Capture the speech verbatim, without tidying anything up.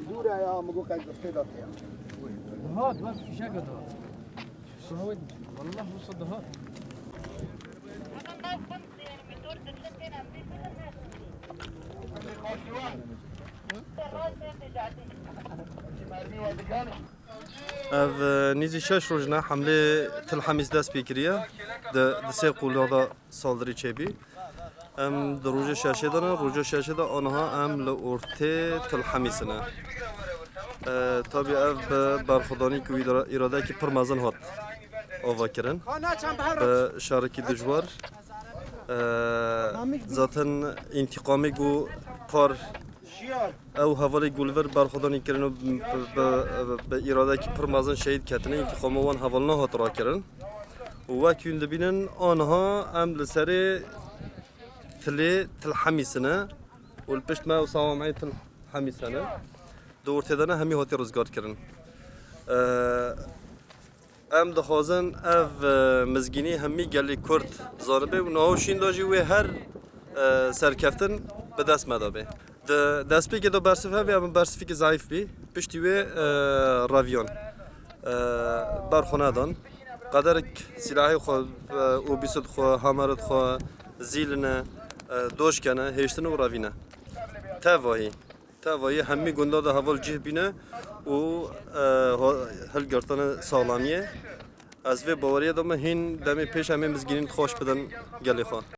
Dûre ya, min got qey giftê da tê ya. Dihat, bak fişek dihat. Şahid, wallah wisa dihat. Ev, e, nîzî şeş roj ne hemlê Til Hemîs dest pê kiriye. Di, di sê qûla de saldîrî çêbî. Em di roja şeşê de ne, roja şeşê de aniha em li ortê Til Hemîs ne. E, tabî ev bi berxwedanî ku îra-, îradekî pir mezin hat ava kirin. Bi şerekî dijwar. E, zaten întîqamê ku par ew hevalê ku li vir berxwedanî kirin û bi, bi, bi, bi îradekî pir mezin şehîd ketine, întîqama wan heval nehat rakirin. Û wek hûn dibînin, aniha em li serê tilê Til Hemîs ne û li pişt me ew sawameyê Til Hemîs hene. Di ortê de ne, hemî hatiye rizgar kirin. E, Em dixwazin ev, e, mizgînî hemî gelê Kurd zanibe û niha û şîn de jî wê her, e, serkeftin bi dest me de bê. Di destpêkê de bersiv hebe, em bersivikî zeîf bî. Piştî wê, e, reviyan, e, berxwe nedan. Qederek sîlahê xwe, e, obîsûd xwe, hamerid xwe, zîline, e, doş kene, hêştine û revîne. Tevahî. Tevayî hemî gunda de heval cih bîne û, e, ho-, hilgirtine saxlamiyê. Ez vê baweriyê de me hîn demê pêş em ê mizgînî xweş bidin gelê xwe.